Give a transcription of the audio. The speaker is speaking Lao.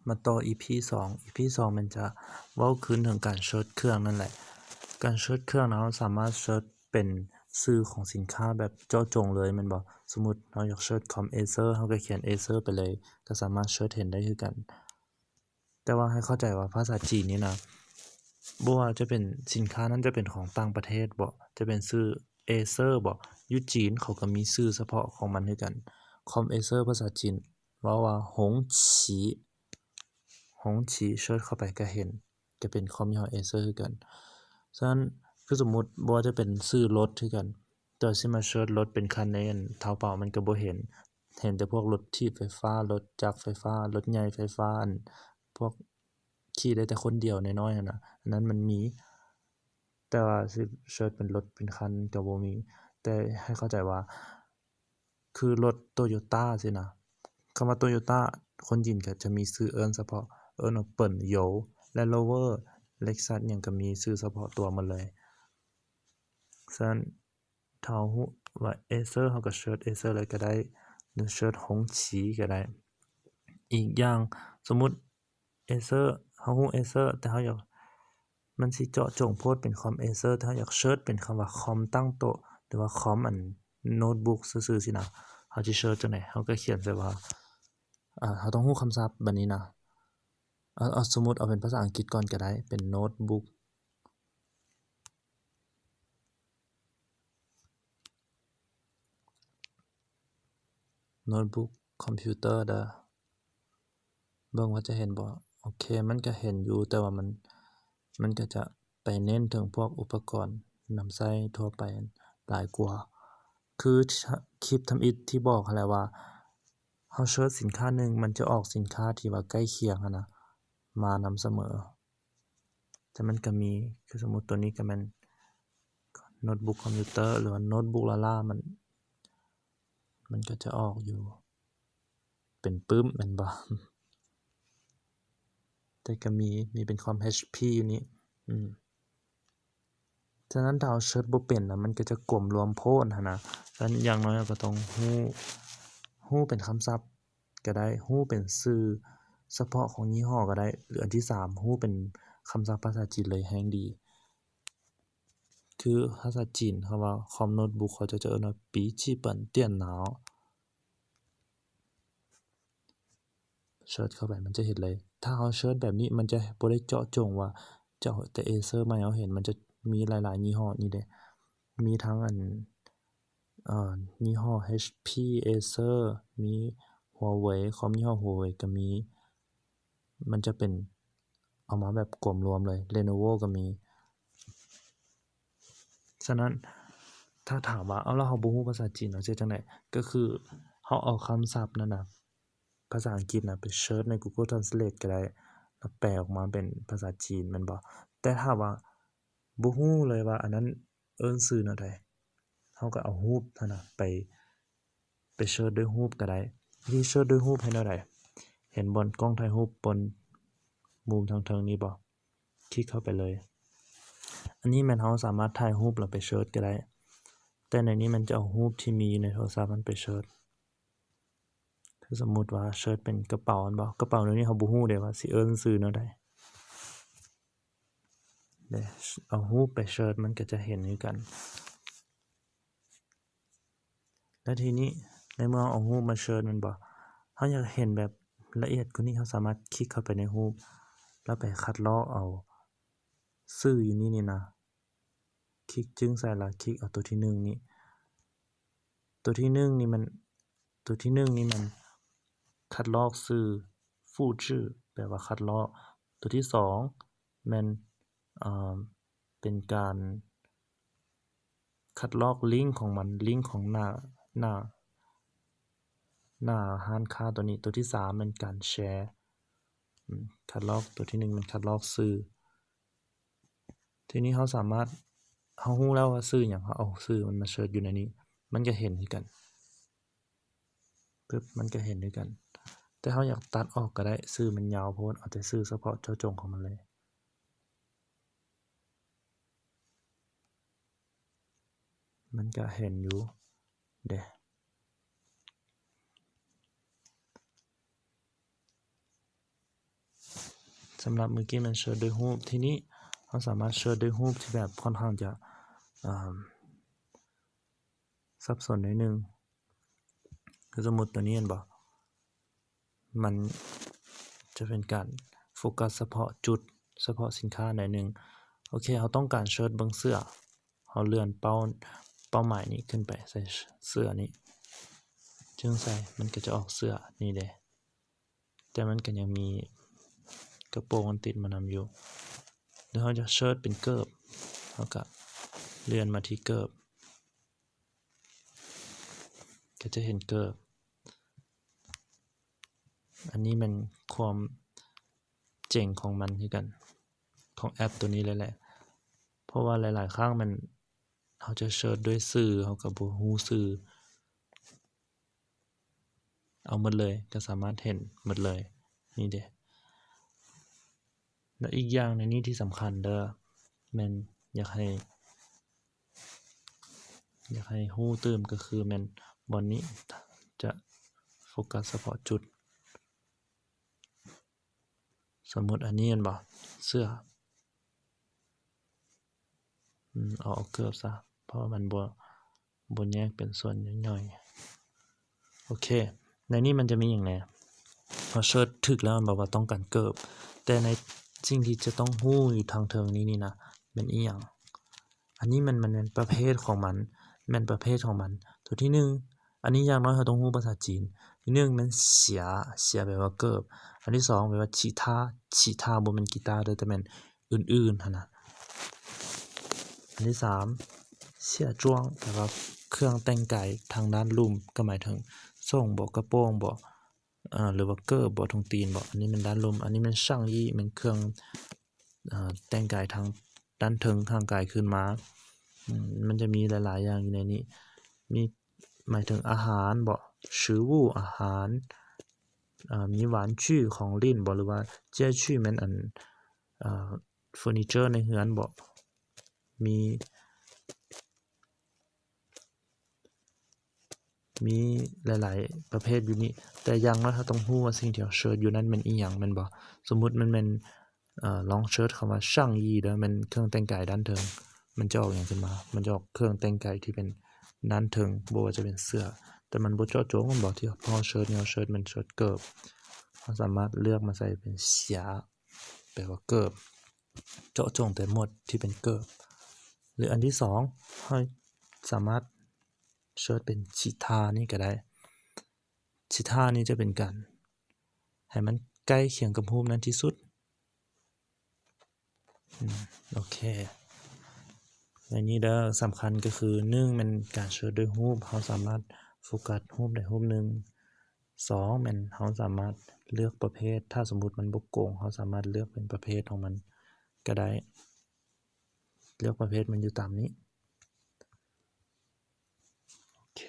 ມາຕໍ່ອີພີສອງ ອີພີສອງແມ່ນຈະເວົ້າຄືນເຖິງການເສີດເຄື່ອງນັ້ນແຫຼະ. ການເສີດເຄື່ອງນະ ເຮົາສາມາດເສີດເປັນຊື່ຂອງສິນຄ້າແບບເຈາະຈົງເລີຍແມ່ນບໍ່? ສົມມຸດເຮົາຢາກເສີດຄອມເອເຊີ ເຮົາກໍຂຽນເອເຊີໄປເລີຍ ກໍສາມາດເສີດເຫັນໄດ້ຄືກັນ. ແຕ່ວ່າໃຫ້ເຂົ້າໃຈວ່າພາສາຈີນນີ້ນະ ບໍ່ວ່າຈະເປັນສິນຄ້ານັ້ນຈະເປັນຂອງຕ່າງປະເທດເບາະ ຈະເປັນຊື່ເອເຊີເບາະ ຢູ່ຈີນເຂົາກໍມີຊື່ສະເພາະຂອງມັນຄືກັນ. ຄອມເອເຊີພາສາຈີນເວົ້າວ່າ ຫົງฉี ຫົງฉี ເສີດເຂົ້າໄປກໍເຫັນ ກໍເປັນຄອມຍີ່ຫໍ້ເອເຊີຄືກັນ. ສະນັ້ນ ຄືສົມມຸດບໍ່ວ່າຈະເປັນຊື່ລົດຄືກັນ ແຕ່ວ່າຊິມາເສີດລົດເປັນຄັນໃນອັນເທົາເປົ່າ ມັນກໍບໍ່ເຫັນ ເຫັນແຕ່ພວກລົດຖີບໄຟຟ້າ ລົດຈັກໄຟຟ້າ ລົດໃຫຍ່ໄຟຟ້າ ອັນພວກຂີ່ໄດ້ແຕ່ຄົນດຽວນ້ອຍໆຫັ້ນນະ ອັນນັ້ນມັນມີ. ແຕ່ວ່າຊິເສີດເປັນລົດເປັນຄັນກໍບໍ່ມີ. ແຕ່ໃຫ້ເຂົ້າໃຈວ່າ ຄືລົດໂຕໂຍຕ້າຊີ້ນະ ຄຳວ່າໂຕໂຍຕ້າ ຄົນຈີນກໍຈະມີຊື່ເອີ້ນສະເພາະ ເອີ້ນວ່າເປິນໂຢ ແລນໂຣເວີ ເລັກຊັດ ຫຍັງກໍມີຊື່ສະເພາະຕົວໝົດເລີຍ. ສະນັ້ນ ຖ້າເຮົາຮູ້ວ່າເອເຊີ ເຮົາກໍເສີດເອເຊີເລີຍກໍໄດ້ ຫຼືເສີດຫົງສີກໍໄດ້. ອີກຢ່າງ ສົມມຸດເອເຊີ ເຮົາຮູ້ເອເຊີ ແຕ່ເຮົາຢາກ ມັນຊິເຈາະຈົງໂພດເປັນຄອມເອເຊີ ແຕ່ເຮົາຢາກເສີດເປັນຄຳວ່າຄອມຕັ້ງໂຕະ ຫຼືວ່າຄອມອັນໂນ້ດບຸກຊື່ໆຊີ້ນະ ເຮົາຊິເສີດຈັ່ງໃດ? ເຮົາກໍຂຽນໃສ່ວ່າ ເຮົາຕ້ອງຮູ້ຄຳສັບບາດນີ້ນະ. ເອົາ ເອົາ ສົມມຸດເອົາເປັນພາສາອັງກິດກ່ອນກໍໄດ້ ເປັນໂນ້ດບຸກ ໂນ້ດບຸກຄອມພິວເຕີເດີ ເບິ່ງວ່າຈະເຫັນບໍ່? ໂອເຄ ມັນກະເຫັນຢູ່ ແຕ່ວ່າມັນ ມັນກະຈະໄປເນັ້ນເຖິງພວກອຸປະກອນນຳໃຊ້ທົ່ວໄປຫຼາຍກວ່າ. ຄືຄລິບທຳອິດທີ່ບອກຫັ້ນແຫຼະວ່າ ເຮົາເສີດສິນຄ້າໜຶ່ງ ມັນຈະອອກສິນຄ້າທີ່ວ່າໃກ້ຄຽງຫັ້ນນະ ມານຳສະເໝີ. ແຕ່ມັນກະມີ ຄືສົມມຸດໂຕນີ້ກະແມ່ນໂນ້ດບຸກຄອມພິວເຕີ ຫຼືວ່າໂນ້ດບຸກລ້າໆ ມັນ ມັນກະຈະອອກຢູ່ເປັນປຶ້ມແມ່ນບໍ່? ແຕ່ກະມີ ມີເປັນຄອມເອັດພີຢູ່ນີ້ ອືມ. ສະນັ້ນຖ້າເຮົາເສີດບໍ່ເປັນນະ ມັນກະຈະກວມລວມໂພດຫັ້ນນະ. ສະນັ້ນຢ່າງໜ້ອຍເຮົາກະຕ້ອງຮູ້ ຮູ້ເປັນຄຳສັບ ກະໄດ້ ຮູ້ເປັນຊື່ສະເພາະຂອງຍີ່ຫໍ້ກະໄດ້ ຫຼືອັນທີສາມ ຮູ້ເປັນຄຳສັບພາສາຈີນເລີຍແຮງດີ. ຄືພາສາຈີນ ຄຳວ່າຄອມໂນ້ດບຸກ ເຂົາເຈົ້າຈະເອີ້ນວ່າ 笔记本电脑. ເສີດເຂົ້າໄປມັນຈະເຫັນເລີຍ. ຖ້າເຮົາເສີດແບບນີ້ ມັນຈະບໍ່ໄດ້ເຈາະຈົງວ່າ ເຈາະແຕ່ເອເຊີມາໃຫ້ເຮົາເຫັນ ມັນຈະມີຫຼາຍໆຍີ່ຫໍ້ນີ້ເດ້ ມີທັງອັນ ເອີ ຍີ່ຫໍ້ເອັດພີ ເອເຊີ ມີຫົວເຫວີຍ ຄອມຍີ່ຫໍ້ຫົວເຫວີຍກະມີ. ມັນຈະເປັນເອົາມາແບບກວມລວມເລີຍ ເລໂນໂວກະມີ. ສະນັ້ນ ຖ້າຖາມວ່າ ເອົາ ແລ້ວເຮົາບໍ່ຮູ້ພາສາຈີນ ເຮົາຊິເຮັດຈັ່ງໃດ? ກະຄືເຮົາເອົາຄຳສັບນັ້ນນະ ພາສາອັງກິດນະ ໄປເສີດໃນກູໂກທຣານສະເລດກະໄດ້ ແລ້ວແປອອກມາເປັນພາສາຈີນແມ່ນບໍ່? ແຕ່ຖ້າວ່າບໍ່ຮູ້ເລີຍວ່າອັນນັ້ນເອີ້ນຊື່ແນວໃດ ເຮົາກະເອົາຮູບຫັ້ນນະ ໄປ ໄປເສີດດ້ວຍຮູບກະໄດ້. ວິທີເສີດດ້ວຍຮູບເຮັດແນວໃດ? ເຫັນບ່ອນກ້ອງຖ່າຍຮູບບ່ອນມຸມທາງເທິງນີ້ບໍ່? ຄລິກເຂົ້າໄປເລີຍ. ອັນນີ້ແມ່ນເຮົາສາມາດຖ່າຍຮູບແລ້ວໄປເສີດກະໄດ້ ແຕ່ໃນນີ້ມັນຈະເອົາຮູບທີ່ມີຢູ່ໃນໂທລະສັບຫັ້ນໄປເສີດ. ຄືສົມມຸດວ່າເສີດເປັນກະເປົາແມ່ນບໍ່? ກະເປົາແນວນີ້ເຮົາບໍ່ຮູ້ເດ້ວ່າຊິເອີ້ນຊື່ແນວໃດ. ເດ້ ເອົາຮູບໄປເສີດມັນກະຈະເຫັນຄືກັນ. ແລ້ວທີນີ້ໃນເມື່ອເຮົາເອົາຮູບມາເສີດແມ່ນບໍ່? ເຮົາຢາກເຫັນແບບລະອຽດກວ່ານີ້ ເຮົາສາມາດຄລິກເຂົ້າໄປໃນຮູບ ແລ້ວໄປຄັດລອກເອົາຊື່ຢູ່ນີ້ນີ້ນະ. ຄລິກຈຶ້ງໃສ່ ແລ້ວຄລິກເອົາໂຕທີໜຶ່ງນີ້. ໂຕທີໜຶ່ງນີ້ມັນ ໂຕທີໜຶ່ງນີ້ມັນຄັດລອກຊື່ ຟູຈື່ ແປວ່າຄັດລອກ. ໂຕທີສອງແມ່ນ ເອີ ເປັນການຄັດລອກລິ້ງຂອງມັນ ລິ້ງຂອງໜ້າ ໜ້າ ໜ້າຮ້ານຄ້າໂຕນີ້. ໂຕທີສາມແມ່ນການແຊ ອືມ ຄັດລອກ ໂຕທີໜຶ່ງແມ່ນຄັດລອກຊື່. ທີນີ້ເຮົາສາມາດ ເຮົາຮູ້ແລ້ວວ່າຊື່ຫຍັງ ເຮົາເອົາຊື່ມັນມາເສີດຢູ່ໃນນີ້ ມັນກະເຫັນຄືກັນ ປຶບ ມັນກະເຫັນຄືກັນ. ແຕ່ເຮົາຢາກຕັດອອກກະໄດ້ ຊື່ມັນຍາວໂພດ ເອົາແຕ່ຊື່ສະເພາະເຈາະຈົງຂອງມັນເລີຍ ມັນກະເຫັນຢູ່ເດ້. ໂອ ສຳລັບມື້ກີ້ແມ່ນເສີດດ້ວຍຮູບ. ທີນີ້ເຮົາສາມາດເສີດດ້ວຍຮູບທີ່ແບບຄ່ອນຂ້າງຈະ ອາ ສັບສົນໜ້ອຍໜຶ່ງ. ຄືສົມມຸດຕົວນີ້ແມ່ນບໍ່? ມັນຈະເປັນການໂຟກັສສະເພາະຈຸດ, ສະເພາະສິນຄ້າໜ້ອຍໜຶ່ງ. ໂອເຄ, ເຮົາຕ້ອງການເສີດເບິ່ງເສື້ອ, ເຮົາເລື່ອນເປົ້າ, ເປົ້າໝາຍນີ້ຂຶ້ນໄປໃສ່ເສື້ອນີ້, ຈຶ່ງໃສ່, ມັນກໍຈະອອກເສື້ອນີ້ເດ້. ແຕ່ມັນກໍຍັງມີກະໂປງອັນຕິດມານຳຢູ່. ແລ້ວເຮົາຈະເສີດເປັນເກີບ, ເຮົາກໍເລື່ອນມາທີ່ເກີບ, ກໍຈະເຫັນເກີບ. ອັນນີ້ແມ່ນຄວາມເຈັງຂອງມັນຄືກັນ, ຂອງແອັບຕົວນີ້ເລີຍແຫຼະ. ເພາະວ່າຫຼາຍໆຄັ້ງແມ່ນເຮົາຈະເສີດດ້ວຍຊື່, ເຮົາກໍບໍ່ຮູ້ຊື່. ເອົາໝົດເລີຍ, ກໍສາມາດເຫັນໝົດເລີຍ. ນີ້ເດ້. ແລະ ອີກຢ່າງໃນນີ້ທີ່ສຳຄັນເດີ້, ແມ່ນຢາກໃຫ້, ຢາກໃຫ້ຮູ້ຕື່ມກໍຄືແມ່ນບ່ອນນີ້ຈະໂຟກັສສະເພາະຈຸດ. ສົມມຸດອັນນີ້ແມ່ນບໍ່? ເສື້ອ. ອືມ, ເອົາ, ເອົາເກີບຊະ, ເພາະວ່າມັນບໍ່, ບໍ່ແຍກເປັນສ່ວນຍ່ອຍໆ. ໂອເຄ, ໃນນີ້ມັນຈະມີຫຍັງແດ່? ເຮົາເສີດຖືກແລ້ວແມ່ນບໍ່ວ່າຕ້ອງການເກີບ, ແຕ່ໃນສິ່ງທີ່ຈະຕ້ອງຮູ້ຢູ່ທາງເທິງນີ້ນີ້ນະ ແມ່ນອີ່ຫຍັງ? ອັນນີ້ມັນ, ມັນແມ່ນປະເພດຂອງມັນ, ແມ່ນປະເພດຂອງມັນ. ຕົວທີໜຶ່ງ, ອັນນີ້ຢ່າງໜ້ອຍເຮົາຕ້ອງຮູ້ພາສາຈີນ. ທີໜຶ່ງແມ່ນເສຍ, ເສຍແປວ່າເກີບ. ອັນທີສອງແປວ່າ 其他, 其他 ບໍ່ແມ່ນກີຕາເດີ້, ແຕ່ແມ່ນອື່ນໆຫັ້ນນະ. ອັນທີສາມ 卸妆 ແປວ່າເຄື່ອງແຕ່ງກາຍທາງດ້ານລຸ່ມ, ກໍໝາຍເຖິງສົ້ງບໍ, ກະໂປງບໍ, ເອີ ຫຼືວ່າເກີບບໍ, ຖົງຕີນບໍ. ອັນນີ້ແມ່ນດ້ານລຸ່ມ. ອັນນີ້ແມ່ນ 上衣 ແມ່ນເຄື່ອງ, ເອີ, ແຕ່ງກາຍທາງດ້ານເທິງຮ່າງກາຍຂຶ້ນມາ. ອືມ, ມັນຈະມີຫຼາຍໆຢ່າງຢູ່ໃນນີ້. ມີ ໝາຍເຖິງອາຫານບໍ, 食物 ອາຫານ, ເອີ, ມີ 玩具 ຂອງຫຼິ້ນບໍ ຫຼືວ່າ 家具 ແມ່ນອັນ, ເອີ, ເຟີນີເຈີໃນເຮືອນບໍ, ມີ, ມີຫຼາຍໆປະເພດຢູ່ນີ້. ແຕ່ຢ່າງໜ້ອຍເຮົາຕ້ອງຮູ້ວ່າສິ່ງທີ່ເຮົາເສີດຢູ່ນັ້ນແມ່ນອີ່ຫຍັງ, ແມ່ນບໍ່? ສົມມຸດມັນແມ່ນ, ເອີ, ລອງເສີດຄຳວ່າ 上衣 ເດີ້, ແມ່ນເຄື່ອງແຕ່ງກາຍດ້ານເທິງ. ມັນຈະອອກຫຍັງຂຶ້ນມາ? ມັນຈະອອກເຄື່ອງແຕ່ງກາຍທີ່ເປັນດ້ານເທິງ, ບໍ່ວ່າຈະເປັນເສື້ອ, ແຕ່ມັນບໍ່ເຈາະຈົງ ແມ່ນບໍ່? ທີ່ເຮົາເສີດນີ້, ເຮົາເສີດແມ່ນເສີດເກີບ. ເຮົາສາມາດເລືອກມາໃສ່ເປັນ 鞋 ແປວ່າເກີບ, ເຈາະຈົງແຕ່ໝົດທີ່ເປັນເກີບ. ຫຼືອັນທີສອງ, ເຮົາສາມາດເສີດເປັນ 其他 ນີ້ກໍໄດ້. 其他 ນີ້ຈະເປັນການໃຫ້ມັນໃກ້ຄຽງກັບຮູບນັ້ນທີ່ສຸດ. ອືມ, ໂອເຄ. ໃນນີ້ເດີ້, ສຳຄັນກໍຄື ໜຶ່ງ ແມ່ນການເສີດດ້ວຍຮູບ, ເຮົາສາມາດໂຟກັສຮູບໃດຮູບໜຶ່ງ. ສອງ ແມ່ນເຮົາສາມາດເລືອກປະເພດ, ຖ້າສົມມຸດມັນບໍ່ກົງ, ເຮົາສາມາດເລືອກເປັນປະເພດຂອງມັນກໍໄດ້. ເລືອກປະເພດມັນຢູ່ຕາມນີ້. ໂອເຄ.